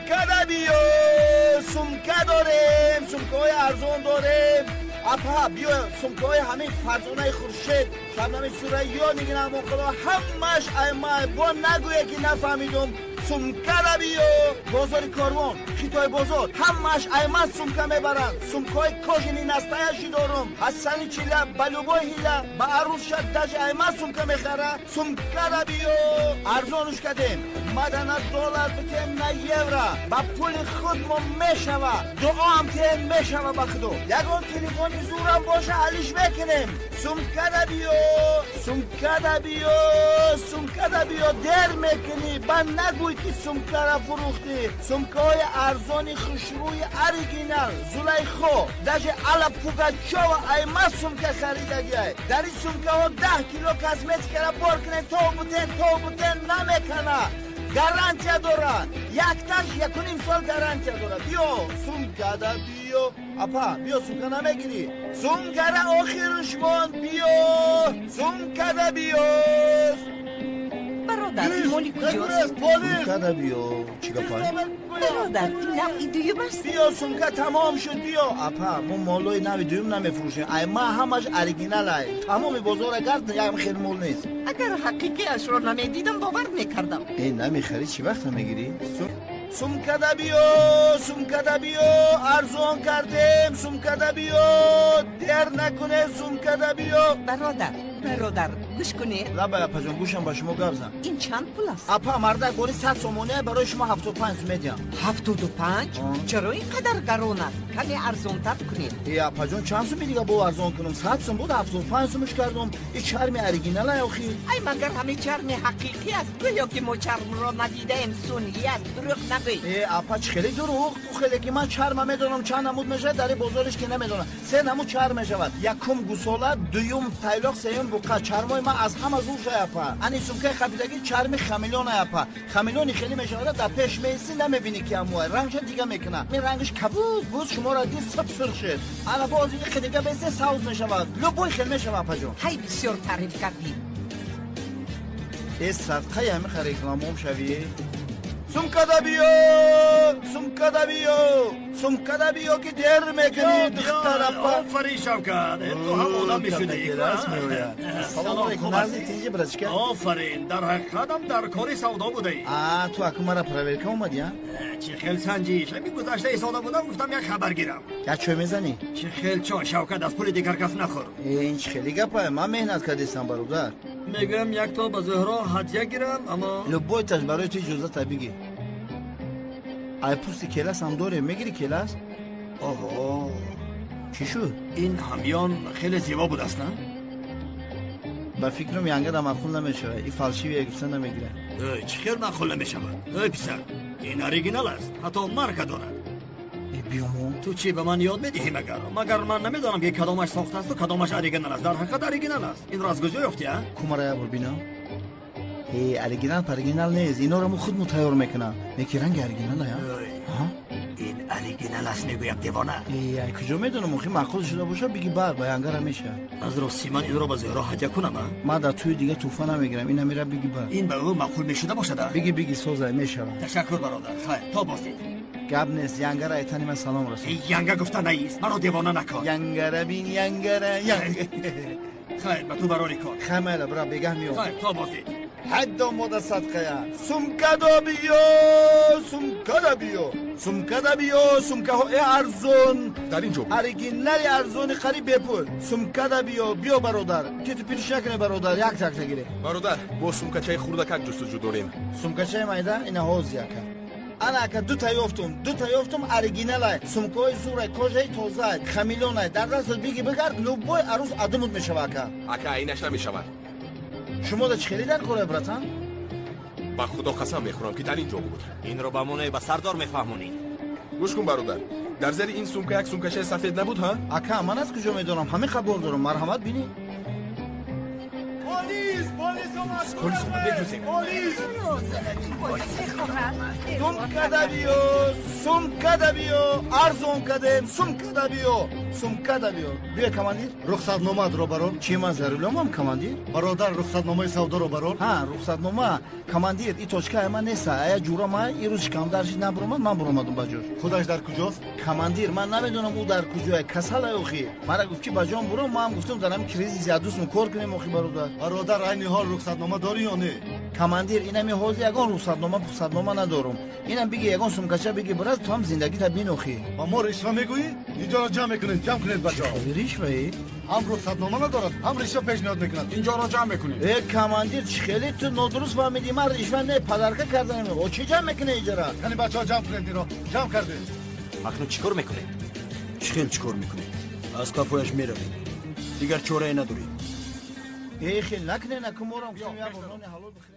Сумкада биё, сумка дорем, сумкаҳои арзон дорем. Апа, биё, сумкаҳои ҳамин Фарзонаи Хуршед, Шабнами Сурайё, Нигина Амонқулова, ҳамааш аймай. Бо нагӯе ки нафаҳмидум. Сумкада биё, бозори Корвон, Хитой бозор, ҳамааш айман сумка мебаранд. Сумкаҳои кожаный настоящий дорум. Ҳасани чила ба любой ҳила, ба арӯсша даже айман сумка мехара. Сумкада биё, арзонуш кардем. Мада на доллар битем, на евро. Ба пули худ мо мешава. Дуоам тем мешава ба худо. Ягон телефони зурам боша, алиш мекунем. Сумкада биё, сумкада биё, сумкада биё, дер мекунӣ. Ба нагӯй ки сумкара фурӯхтӣ. Сумкаҳои арзони хушрӯи оригинал, Зулайхо, даже Алла Пугачова айма сумка харидагиай. Дар ин сумкаҳо 10 кило косметикара бор кунем, то бутен, то бутен намекана. Гарантия дорад. Якташ 1,5 сол гарантия дорад. Биё, сумкада биё. Апа, биё, сумка намегирӣ? Сумкара охирш монд, биё. Сумкада биё. Бародар, моли куҷост? Сумкада биё. Чӣ гапа? Бародар, ин навъи дуюм аст? Биё, сумка тамом шуд, биё. Апа, мо молои нави дуюм намефурӯшем. Ай ма ҳамаш оригинал ай. Тамоми бозора гард, ям хел мол нест. Агар ҳақиқиашро намедидам, бовар мекардам. Э, намехарӣ, чӣ вақта мегирӣ? Сумкада биё, сумкада биё, арзон кардем, сумкада биё, дер накуне, сумкада биё. Бародар, бародар, гӯш кунед. Лабай, апаҷон, гӯшам ба шумо, гап зан. Ин чанд пул аст? Апа, мардак бори 100 сомония, барои шумо 75 сум медиҳам. 75? Чаро ин қадар гарон аст? Каме арзонтар кунед. Э, апаҷон, чанд суми дига бо арзон кунам? 100 сум буд, 75 сумш кардум. И чарми оригинал ай охи. Ай, магар ҳамин чарми ҳақиқӣ аст? Гӯё ки мо чармро надидаем. Сунъӣ аст, дурӯғ нагӯй. Э, апа, чӣ хеле дурӯғ? Ӯ хеле ки ман чарма медонам, чанд намуд мешавад, дар ин бозориш ки намедонам. Се намуд чарм мешавад: якум гусола, дуюм тайлоқ, сеюм буқа. Чармои ман аз ҳама зур шай, апа. Ани сумкаи хабидагӣ чарми хамелеон ай, апа. Хамелеони хеле мешавад, дар пеш меистӣ, намебинӣ ки амуай, рангша дига мекуна. Ин рангиш кабуд буд, шуморо дид, саб сурх шуд. Ана боз иқи дига бесте, савз мешавад. Любой хел мешавад, апаҷон. Ҳай, бисёр таъриф кардӣ. Э, садқаи ҳамиқа рекламом шавӣ. Сумкада биё, сумкада биё, сумкада биё, ки дер мекунӣ, духтар апа. Офарин, Шавкат, ту ҳам одам мешудӣ. Салом алейкум, назди тинҷи, братишка. Офарин, дар ҳақиқатам дар кори савдо будаӣ. А ту аку мара проверка омадӣ, а? Чӣ хел санҷиш? Ҳамин гузашта истода будам, гуфтам як хабар гирам. Як чой мезанӣ? Чӣ хел чой, Шавкат, аз пули дигар кас нахӯр. Э, ин чӣ хели гапа? Ман меҳнат кардистам, бародар. Мегӯям, як то ба Зуҳро ҳадя гирам, аммо Любой таш барои ту иҷозата, бигӣ. Ай пӯсти келас ҳам дорем, мегирӣ келас? Оҳо. Чӣ шуд? Ин ҳамён хеле зебо будааст, на? Ба фикрам, янгада маъқул намешавад. И фальшивый гуфта намегирад. Чӣ хел маъқул намешавад? Эй писар, ин оригинал аст, ҳатто марка дорад. Э, биёмо. Ту чӣ ба ман ёд медиҳӣ? Магар ман намедонам, ки кадомаш сохтаасту кадомаш оригинал аст? Дар ҳақиқат оригинал аст. Инро аз куҷо ёфтӣ, а? Кумара як бор бинам. Э, оригинал паригинал нест, инора мо худмо тайёр мекунам. Неки ранги оригинал ая. Ин оригинал аст, мегӯям, девона. Э, ай куҷо медонам, охи маъқул шуда боша, биги бар ба янгара меша. Аз рости, ман инро ба Зуҳро ҳадя кунам, а? Ман дар тӯи дига тӯҳфа намегирам, ина мера, биги бар. Ин ба ӯ маъқул мешуда бошад, а? Биги, биги, созай мешавад. Ташаккур, бародар, хайр, то боздид. Гап нест, янгара айтани ман салом расон. Янга гуфта наист, маро девона накун. Янгара бин, янгара, янга. Хайр, ба ту барори кор. Хайр, майла, бира, бегаҳ меом. Хайр, то боздид. Ҳаддо мода садқая. Сумкадо биё, сумкада биё, сумкада биё, сумкаҳо э арзон. Дар ин ҷо буд. Оригинали арзони, қариб бепул. Сумкада биё, биё, бародар, титу питиш накуне, бародар, як такта гире. Бародар, бо сумкачаи хурдакак ҷустуҷӯ дорем. Сумкачаи майда? Ина ҳози, ака, ана, ака, дута ёфтум, дута ёфтум, оригиналай. Сумкаҳои зурай, кожаи тозай, хамелеонай. Дар дастат биги, бигард, любой арӯз адумут мешава, ака. Ака, инаш намешавад. Шумо да чӣ хеле дар кора, братан? Ба худо қасам мехӯрам, ки дар ин ҷо буд. Инро ба монае ба сардор мефаҳмонӣ. Гӯш кун, бародар, дар зери ин сумка як сумкачаи сафед набуд, ҳа? Ака, ман аз куҷо медонам? Ҳамин қабол дорам, марҳамат, бинӣ. Полис! Полис омад! Полис омад, бигрузем. Полис! Сумкада биё, сумкада биё, арзон кадем, сумкада биё, сумкада биё. Биё, командир. Рухсатномаатро барор. Чӣ, ман за рулёмам, командир? Бародар, рухсатномаи савдоро барор. Ҳа, рухсатнома. Командир, и точка ман неста, ая ҷура ма ирӯз шикамдар шид, набуромад, ман буромадум ба ҷош. Худаш дар куҷост? Командир, ман намедонам ӯ дар куҷое, касалай охи. Мара гуфт ки ба ҷон буром, ман гуфтам дар ҳамин кризис ядусм кор кунем охи, бародар. Бародар, айни ҳол рухсатнома дорӣ ё не? Командир, инами ҳозир ягон рухсатнома пухсатнома надорум. Инам биги, ягон сумкача биги, брат, ту ҳам зиндагита бин охи. Ба мо ришва мегӯӣ? Инҷоро ҷамъ мекунед, ҷамъ кунед, бачаҳо. Ришваи? Ҳам рухсатнома надорад, ҳам ришва пешниҳод мекунад. Инҷоро ҷамъ мекунед. Э, командир, чӣ хеле ту нодуруст фаҳмидӣ, ман ришва не, подарка карданем. О, чӣ ҷамъ мекунӣ иҷара? Кани, бачаҳо, ҷамъ кунед инро. Ҷамъ кардед. Акнун чӣ кор мекунем? Чӣ хел чӣ кор мекунем? Аз қафояш меравем. Дигар чорае надорем. Э, хел накунед, накун, морам гуфтем як бор нони ҳалол бихӯрем.